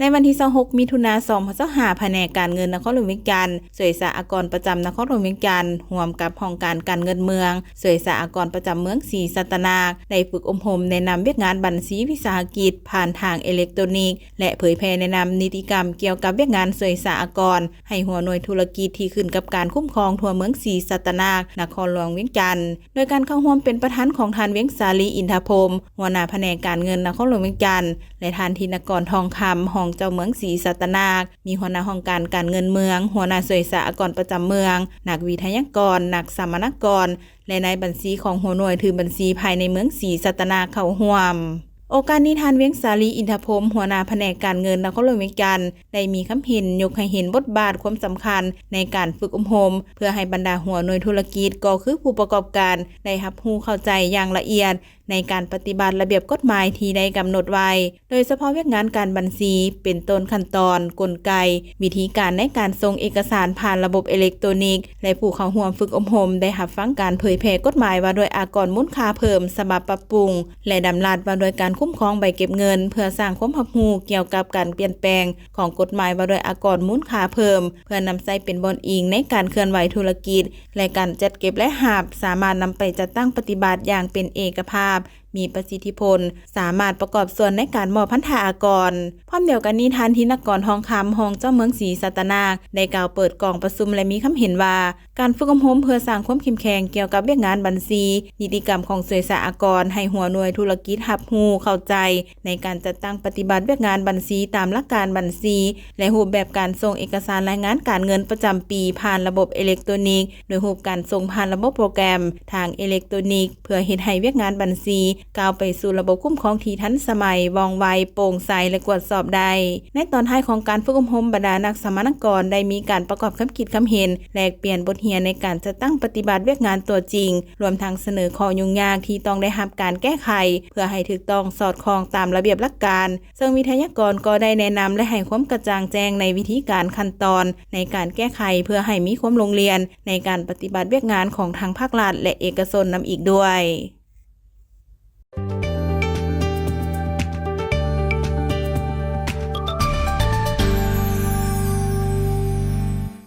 ໃນວັນທີຊາວຫົກ ມິຖຸນາ ສອງພັນຊາວຫ້າ ພະແນກການເງິນນະຄອນຫຼວງວຽງຈັນ, ສວຍສາອາກອນປະຈຳນະຄອນຫຼວງວຽງຈັນ ຮ່ວມກັບຫ້ອງການການເງິນເມືອງ, ສວຍສາອາກອນປະຈຳເມືອງສີສັດຕະນາກ ໄດ້ຝຶກອົບຮົມແນະນຳວຽກງານບັນຊີວິສາຫະກິດຜ່ານທາງເອເລັກໂຕນິກ ແລະ ເຜີຍແຜ່ແນະນຳນິຕິກຳກ່ຽວກັບວຽກງານສວຍສາອາກອນ ໃຫ້ຫົວໜ່ວຍທຸລະກິດທີ່ຂຶ້ນກັບການຄຸ້ມຄອງທົ່ວເມືອງສີສັດຕະນາກ ນະຄອນຫຼວງວຽງຈັນ. ໂດຍການເຂົ້າຮ່ວມເປັນປະທານຂອງທ່ານ ວຽງສາລີ ອິນທະພົມ ຫົວໜ້າພະແນກການເງິນນະຄອນຫຼວງວຽງຈັນ ແລະ ທ່ານ ທິນະກອນ ທອງຄຳ ຮອງເຈົ້າເມືອງສີສັດຕະນາກ, ມີຫົວໜ້າຫ້ອງການການເງິນເມືອງ, ຫົວໜ້າສວຍສາອາກອນປະຈຳເມືອງ, ນັກວິທະຍາກອນ, ນັກສຳມະນາກອນ ແລະ ນາຍບັນຊີຂອງຫົວໜ່ວຍຖືບັນຊີພາຍໃນເມືອງສີສັດຕະນາກເຂົ້າຮ່ວມ. ໂອກາດນີ້ ທ່ານ ວຽງສາລີ ອິນທະພົມ ຫົວໜ້າພະແນກການເງິນນະຄອນຫຼວງວຽງຈັນ ໄດ້ມີຄຳເຫັນຍົກໃຫ້ເຫັນບົດບາດຄວາມສຳຄັນໃນການຝຶກອົບຮົມ ເພື່ອໃຫ້ບັນດາຫົວໜ່ວຍທຸລະກິດ ກໍຄືຜູ້ປະກອບການ ໄດ້ຮັບຮູ້ເຂົ້າໃຈຢ່າງລະອຽດ ໃນການປະຕິບັດລະບຽບກົດໝາຍທີ່ໄດ້ກຳນົດໄວ້, ໂດຍສະເພາະວຽກງານການບັນຊີ, ເປັນຕົ້ນຂັ້ນຕອນ, ກົນໄກ, ວິທີການໃນການສົ່ງເອກະສານຜ່ານລະບົບເອເລັກໂຕນິກ ແລະ ຜູ້ເຂົ້າຮ່ວມຝຶກອົບຮົມໄດ້ຮັບຟັງການເຜີຍແຜ່ກົດໝາຍວ່າດ້ວຍອາກອນມູນຄ່າເພີ່ມສະບັບປັບປຸງ ແລະ ດຳລັດວ່າດ້ວຍການຄຸ້ມຄອງໃບເກັບເງິນ ເພື່ອສ້າງຄວາມຮັບຮູ້ກ່ຽວກັບການປ່ຽນແປງຂອງກົດໝາຍວ່າດ້ວຍອາກອນມູນຄ່າເພີ່ມ ເພື່ອນຳໃຊ້ເປັນບ່ອນອີງໃນການເຄື່ອນໄຫວທຸລະກິດ ແລະ ການຈັດເກັບລາຍຮັບ ສາມາດນຳໄປຈັດຕັ້ງປະຕິບັດຢ່າງເປັນເອກະພາບ, ມີປະສິດທິຜົນ, ສາມາດປະກອບສ່ວນໃນການມອບພັນທະອາກອນ. ພ້ອມດຽວກັນນີ້, ທ່ານ ທິນະກອນ ທອງຄຳ ຮອງເຈົ້າເມືອງສີສັດຕະນາກ ໄດ້ກ່າວເປີດກອງປະຊຸມ ແລະ ມີຄຳເຫັນວ່າ ການຝຶກອົບຮົມເພື່ອສ້າງຄວາມເຂັ້ມແຂງກ່ຽວກັບວຽກງານບັນຊີ, ນິຕິກຳຂອງສວຍສາອາກອນ ໃຫ້ຫົວໜ່ວຍທຸລະກິດຮັບຮູ້ເຂົ້າໃຈ ໃນການຈັດຕັ້ງປະຕິບັດວຽກງານບັນຊີຕາມຫຼັກການບັນຊີ ແລະ ຮູບແບບການສົ່ງເອກະສານລາຍງານການເງິນປະຈຳປີຜ່ານລະບົບເອເລັກໂຕນິກ ໂດຍຮູບການສົ່ງຜ່ານລະບົບໂປຣແກຣມທາງເອເລັກໂຕນິກ ເພື່ອເຮັດໃຫ້ວຽກງານບັນຊີກ້າວໄປສູ່ລະບົບຄຸ້ມຄອງທີ່ທັນສະໄໝ, ວ່ອງໄວ, ໂປ່ງໃສ ແລະ ກວດສອບໄດ້. ໃນຕອນທ້າຍຂອງການຝຶກອົບຮົມ, ບັນດານັກສຳມະນາກອນໄດ້ມີການປະກອບຄຳຄິດຄຳເຫັນ, ແລກປ່ຽນບົດຮຽນໃນການຈັດຕັ້ງປະຕິບັດວຽກງານຕົວຈິງ, ລວມທັງສະເໜີຂໍ້ຫຍຸ້ງຍາກທີ່ຕ້ອງໄດ້ຮັບການແກ້ໄຂ ເພື່ອໃຫ້ຖືກຕ້ອງສອດຄ່ອງຕາມລະບຽບຫຼັກການ. ເຊິ່ງວິທະຍາກອນກໍໄດ້ແນະນຳ ແລະ ໃຫ້ຄວາມກະຈ່າງແຈ້ງໃນວິທີການຂັ້ນຕອນໃນການແກ້ໄຂ ເພື່ອໃຫ້ມີຄວາມລົງລຽນໃນການປະຕິບັດວຽກງານຂອງທັງພາກລັດ ແລະ ເອກະຊົນນຳອີກດ້ວຍ.